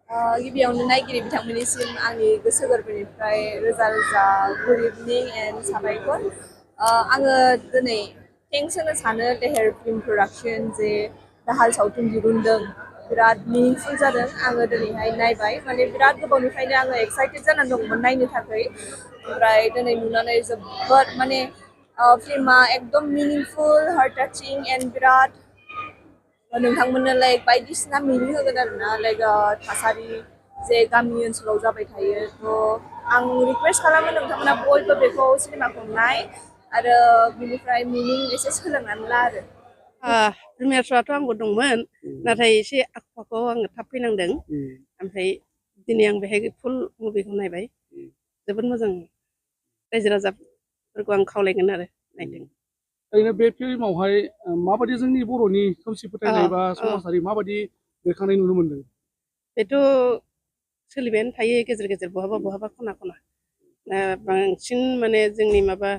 गिबियावनो नायगिरि बिथांमोननिसिम आंनि गोसो गोरबोनिफ्राय रोजा रोजा गुड इभिनिं एन्ड साबायखर आङो दिनै थेंक्स होनो सानो लेहेर फिल्म प्रडाक्शन जे दाहाल सावथुन दिहुनदों बिराद मिनिंफुल जादों आङो दिनैहाय नायबाय माने बिराद गोबावनिफ्रायनो आङो एक्साइटेड जानानै दंमोन नायनो थाखाय ओमफ्राय दिनै नुनानै जोबोद माने फिल्मा एकदम मिनिंफुल हार्ट टाचिं एन्ड बिराद नोंथांमोननो लाइक बायदिसिना मिनिं होगोन आरोना लाइक थासारि जे गामि ओनसोलाव जाबाय थायो थ' आं रिकुवेस्ट खालामो नोंथांमोना बयबो बेखौ सिनेमाखौ नाय आरो बिनिफ्राय मिनिं एसे सोलोंनानै ला आरो प्रिमियार श'आथ' आंबो दंमोन नाथाय एसे आख' फाख'आव आङो थाब फैनांदों ओमफ्राय दिनै आं बेहाय फुल मुभिखौ नायबाय जोबोद मोजां रायजो राजाफोरखौ आं खावलायगोन आरो नायदों ओरैनो बे फिल्मावहाय माबायदि जोंनि बर'नि खोमसि फोथायनाय बा समाजारि माबायदि बेरखांनाय नुनो मोनदों बेथ' सोलिबायानो थायो गेजेर गेजेर बहाबा बहाबा खना खना बांसिन माने जोंनि माबा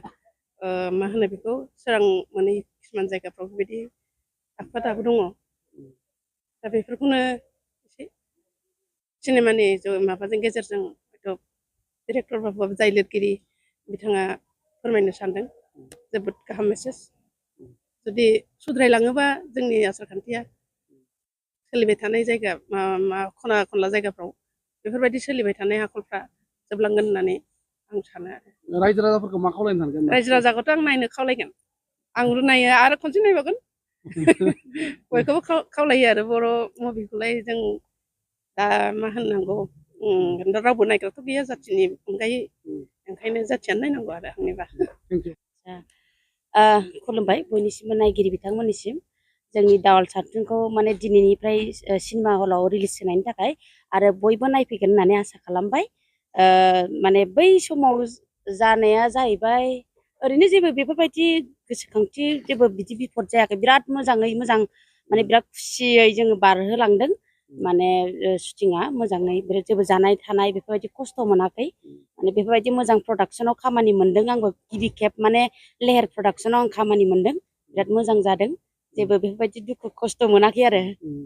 मा होनो बेखौ सोरां मोनै किसुमान जायगाफ्राव बेबायदि आफादाबो दङ दा बेफोरखौनो एसे सिनेमानि माबाजों गेजेरजों हयथ' डिरेक्टरबाबो जाय लिरगिरि बिथाङा फोरमायनो सानदों जोबोद गाहाम मेसेज जुदि सुद्रायलाङोबा जोंनि आसार खान्थिया सोलिबाय थानाय जायगा खना खनला जायगाफ्राव बेफोरबायदि सोलिबाय थानाय आखलफ्रा जोबलांगोन होननानै आं सानो आरो रायजो राजाफोरखौ मा खावलायनो सानगोन रायजो राजाखौथ' आं नायनो खावलायगोन आंबो नायो आरो खनसे नायबावगोन बयखौबो खावलायो आरो बर' मुभिखौलाय जों दा मा होननांगौ रावबो नायग्राथ' गैया जाथिनि अनगायै ओंखायनो जाथियानो नायनांगौ आरो आंनिबा खुलुमबाय बयनिसिमबो नायगिरि बिथांमोननिसिम जोंनि दावाल सावथुनखौ माने दिनैनिफ्राय सिनेमा हलाव रिलिज होनायनि थाखाय आरो बयबो नायफैगोन होननानै आसा खालामबाय माने बै समाव जानाया जाहैबाय ओरैनो जेबो बेफोरबायदि गोसोखांथि जेबो बिदि बिपद जायाखै बिराद मोजाङै मोजां माने बिराद खुसियै जोङो बारहोलांदों माने शुटिंआ मोजाङै जेबो जानाय थानाय बेफोरबायदि खस्थ' मोनाखै माने बेफोरबायदि मोजां प्रडाक्शनाव खामानि मोनदों आंबो गिबि खेब माने लेहेर प्रडाक्शनाव आं खामानि मोनदों बिराद मोजां जादों जेबो बेफोरबायदि दुखु खस्थ' मोनाखै आरो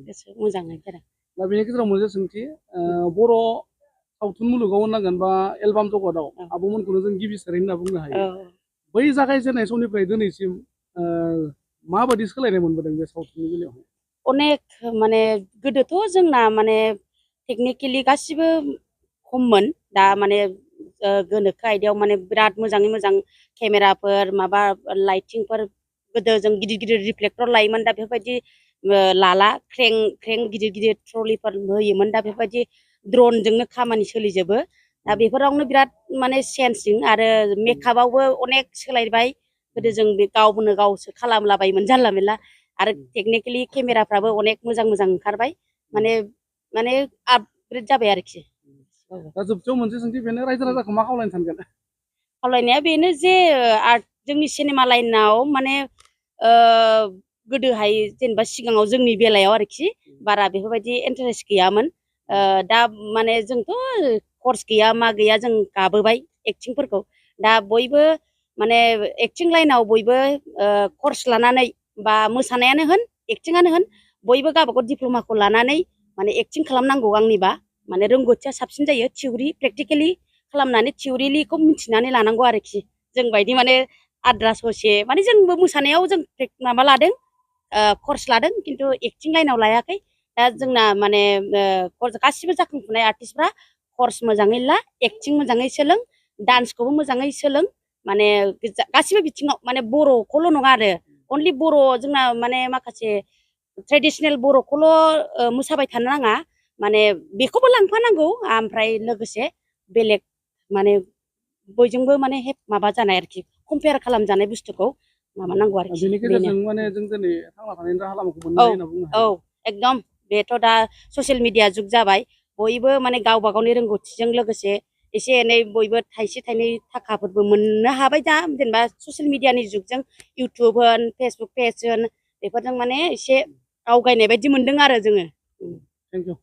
गोसो मोजाङै जादों दा बेनि गेजेराव मोनसे सोंथि बर' सावथुन मुलुगाव होननांगोन बा एलबाम जगतआव आब'मोनखौनो जों गिबि सारै होनना बुंनो हायो बै जागायजेननाय समनिफ्राय दिनैसिम माबायदि सोलायनाय मोनबोदों बे सावथुननि बेलायाव अनेक माने गोदोथ' जोंना माने टेकनिकेलि गासिबो खममोन दा माने गोनोखो आयदायाव माने बिराद मोजाङै मोजां केमेराफोर माबा लाइटिंफोर गोदो जों गिदिर गिदिर रिफ्लेक्टर लायोमोन दा बेफोरबायदि लाला ख्रें गिदिर गिदिर ट्रलिफोर होयोमोन दा बेफोरबायदि ड्रनजोंनो खामानि सोलिजोबो दा बेफोरावनो बिराद माने चेन्जिं आरो मेकआपआवबो अनेक सोलायबाय गोदो जों बे गावनो गावसो खालामलाबायोमोन जानला मेनला आरो टेकनिकेलि केमेराफ्राबो अनेक मोजां मोजां ओंखारबाय माने माने आपग्रेड जाबाय आरोखि दा जोबथियाव मोनसे सोंथि बेनो रायजो राजाखौ मा खावलायनो सानगोन खावलायनाया बेनो जे जोंनि सिनेमा लाइनाव माने गोदोहाय जेनेबा सिगाङाव जोंनि बेलायाव आरोखि बारा बेफोरबायदि इन्टारेस्ट गैयामोन दा माने जोंथ' कर्स गैया मा गैया जों गाबोबाय एक्टिंफोरखौ दा बयबो माने एक्टिं लाइनाव बयबो कर्स लानानै बा मोसानायानो होन एक्टिंआनो होन बयबो गावबागाव डिप्ल'माखौ लानानै माने एक्टिं खालामनांगौ आंनिबा माने रोंगौथिया साबसिन जायो थिउरि प्रेक्टिकेलि खालामनानै थिउरिलिखौ मिथिनानै लानांगौ आरोखि जों बायदि माने आद्रा ससे माने जोंबो मोसानायाव जों माबा लादों कर्स लादों खिन्थु एक्टिं लाइनाव लायाखै दा जोंना माने गासिबो जाखांफुनाय आर्टिस्टफ्रा कर्स मोजाङै ला एक्टिं मोजाङै सोलों डान्सखौबो मोजाङै सोलों माने गासिबो बिथिङाव माने बर'खौल' नङा आरो अनलि बर' जोंना माने माखासे ट्रेडिसनेल बर'खौल' मोसाबाय थानो नाङा माने बेखौबो लांफानांगौ ओमफ्राय लोगोसे बेलेग माने बयजोंबो माने माबा जानाय आरोखि कम्पेयार खालामजानाय बुस्थुखौ माबानांगौ आरोखि बेनि गेजेरजों माने जों दिनै थांना थानायनि राहा लामाखौ मोननो हायो होनना बुंनो हायो एकदम बेथ' दा ससियेल मिडिया जुग जाबाय बयबो माने गावबा गावनि रोंगौथिजों लोगोसे एसे एनै बयबो थाइसे थाइनै थाखाफोरबो मोननो हाबाय दा जेनेबा ससियेल मिडियानि जुगजों इउटुब होन फेसबुक पेज होन बेफोरजों माने एसे आवगायनाय बायदि मोनदों आरो जोङो थेंक इउ